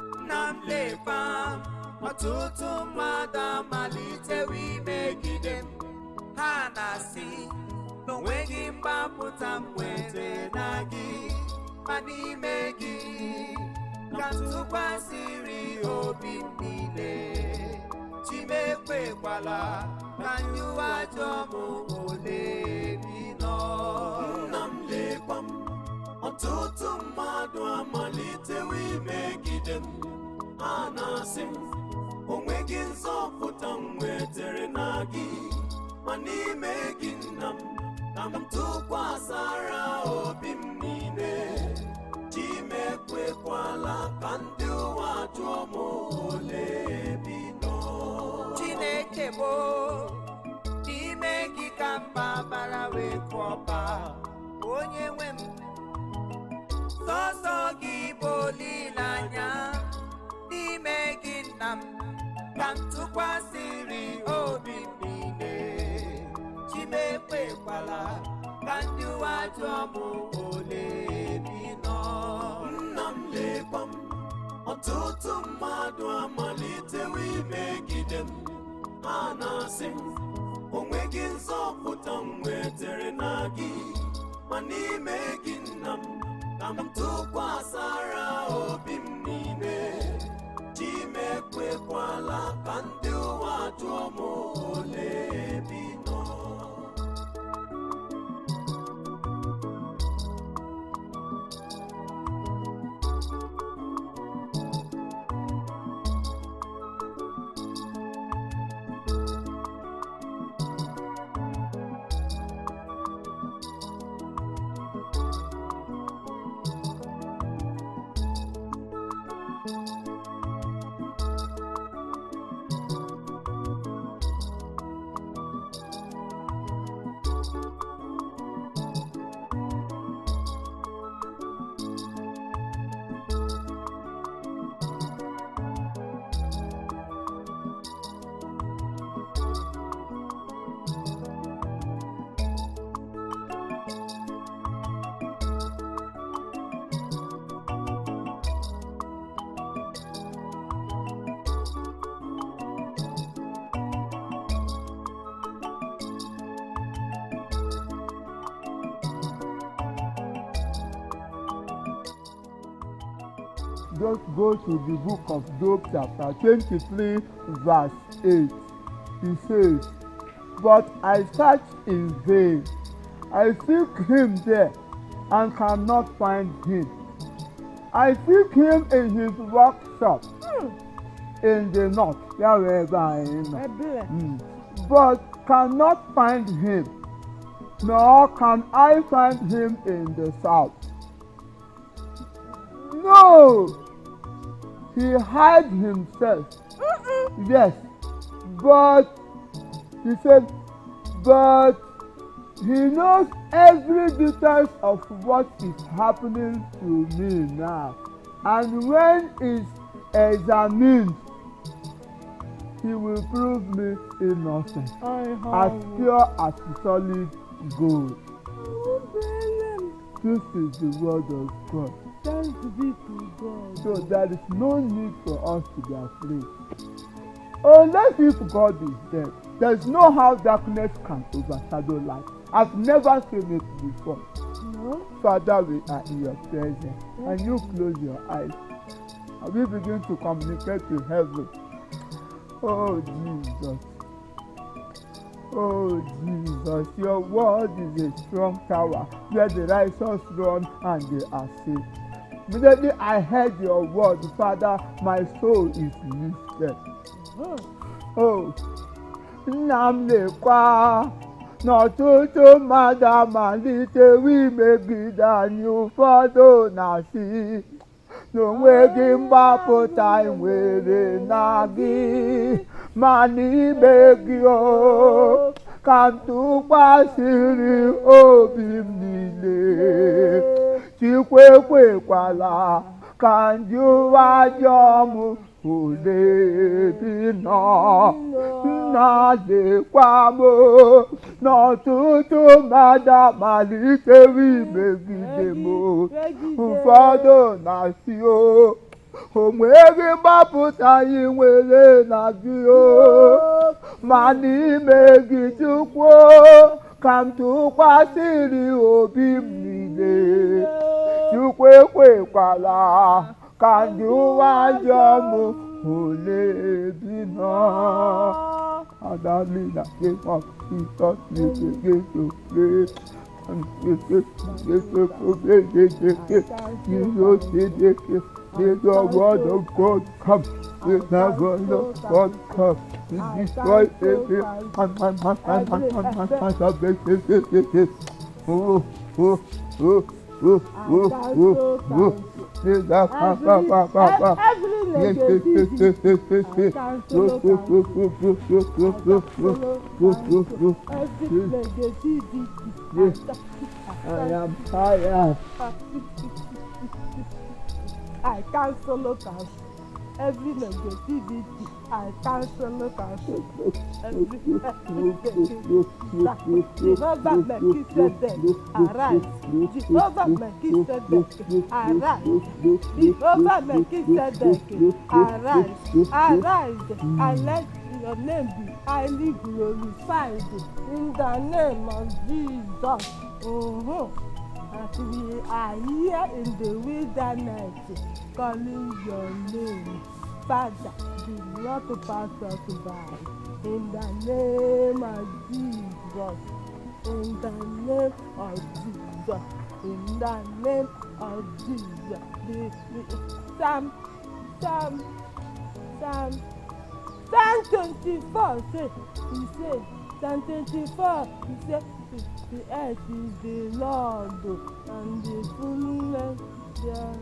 Nna m, lekwa m, ọtụtụ mmadụ amalitewo imegide m. Ha na-asị na onweghị mgbapụta m nwere na gị, ma n'ime gị ka m tụkwasịrị obi m niile. Chi m, ekwekwala ka ndị ụwa jụọ m ole ebe ị nọ. Nna m, lekwa m, ọtụtụ mmadụ amalitewo imegide m. Ha na-asị m onweghị nzọpụta m nwetere na gị, ma n'ime gị, nna m, ka m tụkwasara obi m niile. Chi m, ekwekwala ka ndị ụwa jụọ m ole ebe ị nọ. Chineke bụ n'ime gị ka mba bara wee kụọba. Onye nwe m, sọsọ gị bụ olileanya. N'ime gị, nna m, ka m tụkwasịrị obi m niile. Chi m, ekwekwala ka ndị ụwa jụọ m ole ebe ị nọ. Nna m, lekwa m, ọtụtụ mmadụ amalitewo imegide m. Ha na-asị m onweghị nzọpụta m nwetere na gị, ma n'ime gị, nna m, ka m tụkwasara obi m niile. Chi m, ekwekwala ka ndị ụwa jụọ m ole ebe ị nọ. Just go to the book of Job, chapter 23, verse 8. He says, "But I search in vain. I seek him there and cannot find him. I seek him in his workshop in the north." Ya wee ebe anyị nọ. Ebere. But cannot find him, nor can I find him in the south. No, he hide himself. Yes, but he said, but he knows every detail of what is happening to me now. And when it's examined, he will prove me innocent, as pure as solid gold. This is the word of God. Thanks be to God. So there is no need for us to be afraid. Unless if God is dead, there is no how darkness can overshadow light. I've never seen it before. No. Father, we are in your presence. And you close your eyes. And we begin to communicate to heaven. Oh, Jesus. Oh, Jesus, your word is a strong tower where the righteous run and they are safe. Immediately I heard your word, Father, my soul is lifted. Oh, nna m, lekwa n'ọtụtụ mmadụ amalitewo imegide anyị. Ụfọdụ na-asị na onweghị mgbapụta anyị nwere na gị, ma n'ime gị o ka m tụkwasịrị obi m niile. Chukwu, ekwekwala ka ndị ụwa jụọ m ole ebe ị nọ. Nna, lekwa m, n'ọtụtụ mmadụ amalitewo imegide m. Ụfọdụ na-asị o O nweghị mgbapụta anyị nwere na gị o, ma n'ime gị Chukwu ka m tụkwasịrị obi m niile. Chukwu ekwekwala ka ndị ụwa jụọ m ole ebe ị nọ. Father, in the name of Jesus, we begin to pray. The word of God come. The word of God come. We destroy every. Oh, oh, oh, oh, oh, oh, oh. Every negativity, I cancel, every negativity. I am tired. I cancel, cancel every negativity. I cancel, cancel every negativity. Jehovah Melchizedek, arise. Jehovah Melchizedek, arise. Jehovah Melchizedek, arise. Arise and let your name be highly glorified in the name of Jesus. As we are here in the wilderness calling your name, Father, do not pass us by. In the name of Jesus, in the name of Jesus, in the name of Jesus. Psalm, Psalm, Psalm, Psalm 24 say, he said, Psalm 24, he said, the earth is the Lord and the fullness thereof.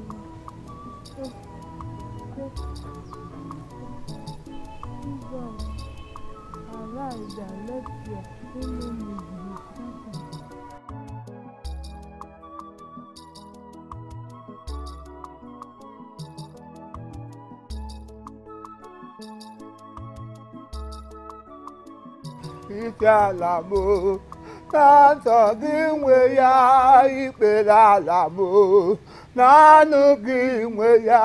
Jesus, arise and let your enemies be scattered. Isi ala m na nsọ gị nwe ya, ikpere ala m naanụ gị nwe ya,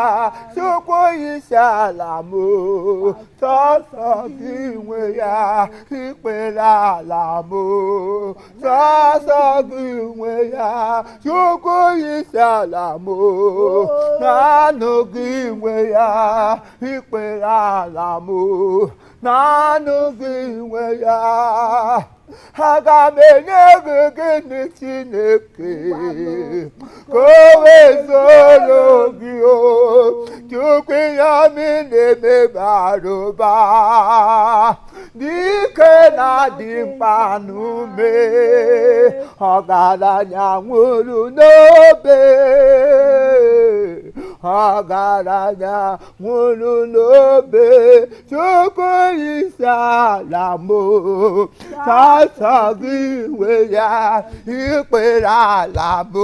Chukwu isi ala m sọsọ gị nwe ya, ikpere ala m sọsọ gị nwe ya, Chukwu isi ala m naanụ gị nwe ya, ikpere ala m naanụ gị nwe ya. Aga m enye gị gịnị Chineke ka o wee zoro gị o, Chukwu ya m na-eme bara ụba, dike na dị mkpa n'ume, ọgaranya nwụrụ n'obe, ọgaranya nwụrụ n'obe, Chukwu isi ala m sọsọ gị nwe ya, ikpere ala m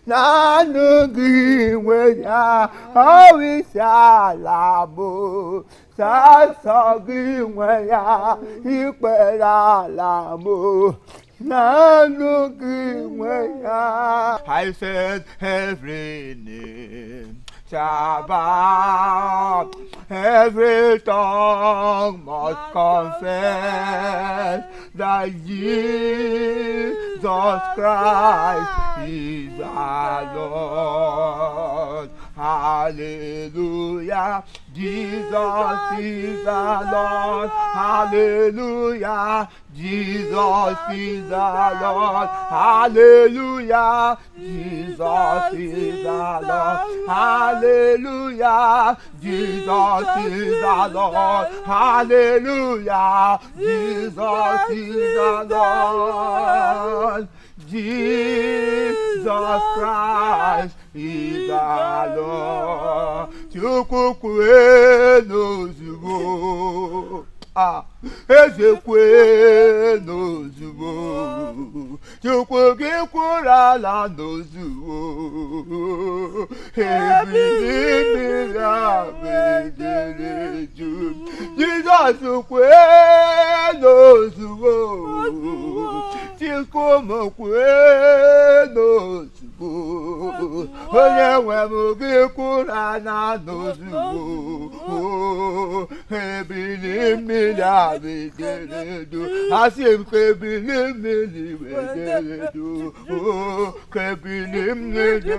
naanụ gị nwe ya, ọ isi ala m sọsọ gị nwe ya, ikpere ala m naanụ gị nwe ya. I said every name shall bow, every tongue must confess that Jesus Christ is our Lord. Hallelujah. Jesus is the Lord. Hallelujah. Jesus is the Lord. Hallelujah. Jesus is the Lord. Hallelujah. Jesus is the Lord. Hallelujah. Jesus is the Lord. Jesus Christ is the Lord. Chukwu kwenu ozugbo. Eze kwenu ozugbo. Chukwu gị kwụrụ ala n'ozugbo. Ebili mmiri ahụ edere jụụ. Jizọs kwenu ozugbo. Chukwu m kwenu ozugbo. Ozugbo, onye nwe m, gị kwụrụ anya n'ozugbo. Ebili mmiri ahụ ederedu, asị m ka ebili mmiri wee deredu, ka ebili mmiri.